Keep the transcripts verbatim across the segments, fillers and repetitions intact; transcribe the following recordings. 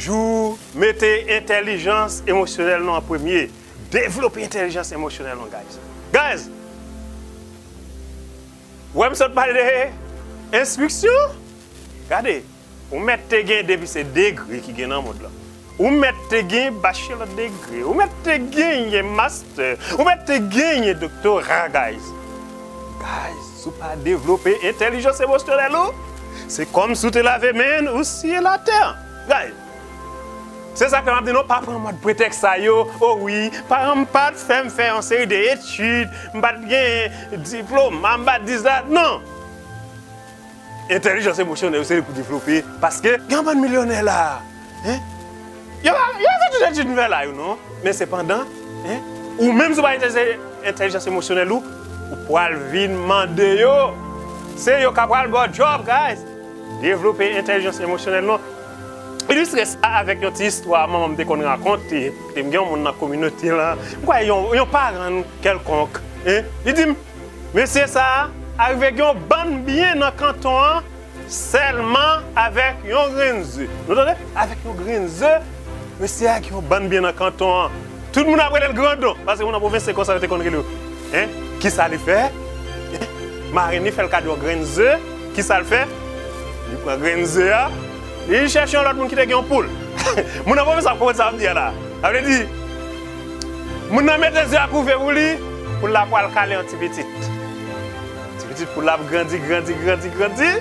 Jou, mete entèlijans emosyonèl nou an premye. Devlope entèlijans emosyonèl nou, guys. Guys, wè m sot pale de enstriksyon? Gade, ou mèt te gen, depi se degre ki gen nan mond lan. Ou mèt te gen bachelò degre, ou mèt te genyen mastè, ou mèt te genyen doktora, guys. Guys, si w pa devlope entèlijans emosyonèl ou, se kòm si w te lave men ou siye latè. Guys, se sa k fè m ap di nou, pa pran mòd pretèks sa yo. O wi, paran m pa t fè m fè yon seri de etid, m pa t gen diplòm, m pa t dis dat. Non! Entèlijans emosyonèl, se li pou devlope. Paske, gen yon bann milyonè la, hein? Yo pa, yo pa fè tout etid m fè la yo, non. Men sepandan, hein? Ou menm, si w pa itilize entèlijans emosyonèl ou, ou pral vin mande yo. Se yo k ap pral ba w djòb, guys. Devlope entèlijans emosyonèl nou. Ilistre sa avèk yon ti istwa manman m te konn rakonte. Te m gen yon moun nan kominote lan. M kwè yon, yon paran kèlkonk, hein? Li di m, mesye sa a rive gen yon bann byen nan kanton an sèlman avèk yon grenn ze. Nou tande? Avèk yon grenn ze, mesye a gen yon bann byen nan kanton an. Tout moun ap rele l grandon, paske moun nan pwovens se konsa yo te konn rele yo. Hein? Kisa li fè? Hein? Marenn li fè l kado yon grenn ze. Kisa l fè? Li pran grenn ze a, li chèche yon lòt moun ki te gen yon poul. Moun nan pwovens ap konprann sa m di a la. Sa vle di, moun nan mete ze a kouve pou li, poul la pral kale yon ti pitit. Ti pitit poul la ap grandi, grandi, grandi, grandi.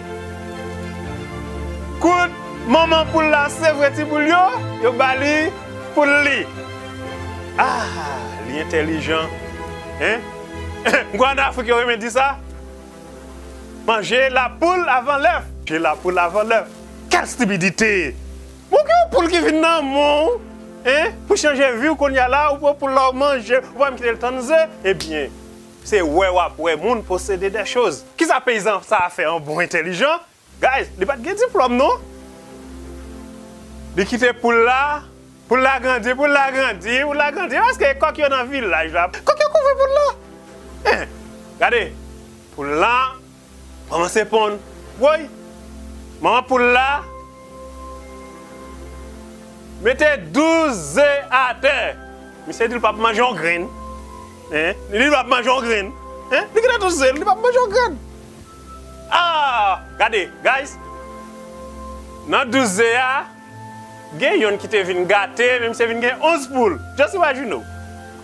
Kout manman poul la sevre ti boul yo, yo ba li poul li. Ah, li entèlijan. Hein? M kwè ann Afrik yo renmen di sa. Manje la poul avan lèf. Manje la poul avan lèf. Kèl stipidite! Bon, gen yon poul ki vin nan men w, hein? Pou chanje vi w kounye a la, ou pran poul la, ou manje, ou pa menm kite l tann ze. Ebyen, se wè w ap wè moun posede de choz. Kisa peyizan sa a fè an bon entèlijan? Guys, li pa t gen diplòm, non. Li kite poul la, poul la grandi, poul la grandi, poul la grandi. Paske kòk yo nan vilaj la, kòk yo kouvri poul la. Hein, gade, poul la kòmanse ponn. Woy! Manman poul la mete douz ze atè. Misye di l p ap manje yon grenn. Hein? Li di l p ap manje yon grenn. Hein? Li kite douz ze, li p ap manje yon grenn. Ah! Gade, guys. Nan douz ze a, gen yonn ki te vin gate, men misye vin gen onz poul. Just imagine w.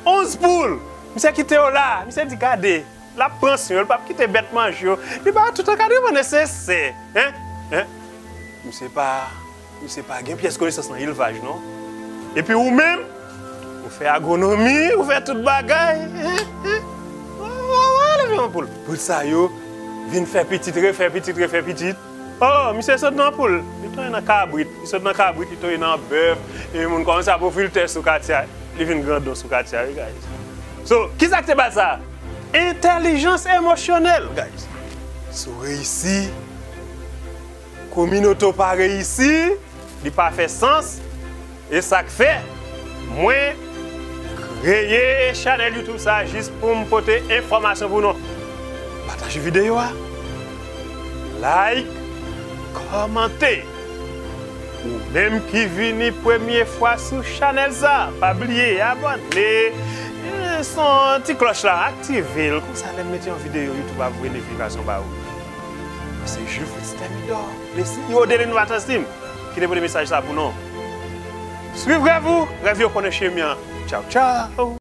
Onz poul! Misye kite yo la. Misye di, gade, l ap pran swen yo, l p ap kite bèt manje yo. Li ba yo tout ankadreman nesesè. Hein? Hein? Misye pa, misye pa gen pyès konesans nan elvaj, non. Epi ou menm, ou fè agwonomi, ou fè tout bagay. Hein? Hein? Wa, wa, wa, leve yon poul. Poul sa yo vin fè pitit, refè pitit, refè pitit. Oh, misye sot nan poul, li tonbe nan kabrit. Li sot nan kabrit, li tonbe nan bèf. E moun kòmanse ap ofri l tè sou katye a. Li vin grandon sou katye a, wi, guys. So, kisa k te ba l sa? Entèlijans emosyonèl, guys. Si w reyisi, kominote w pa reyisi, li pa fè sans. E sa k fè mwen kreye chanèl YouTube sa a jis pou m pote enfòmasyon pou nou. Pataje videyo a, like, kòmante. Ou menm ki vini premye fwa sou chanèl sa, pa bliye abòne. E, son ti klòch la, aktive l. Konsa, lè m mete yon videyo, YouTube ap voye notifikasyon ba ou. Se Jules Fritz Thermidor, le CEO de l'Innovateur Team, ki te pote mesaj sa pou nou. Swiv rèv ou, rèv yo konnen chemen an. Tchaw, tchaw.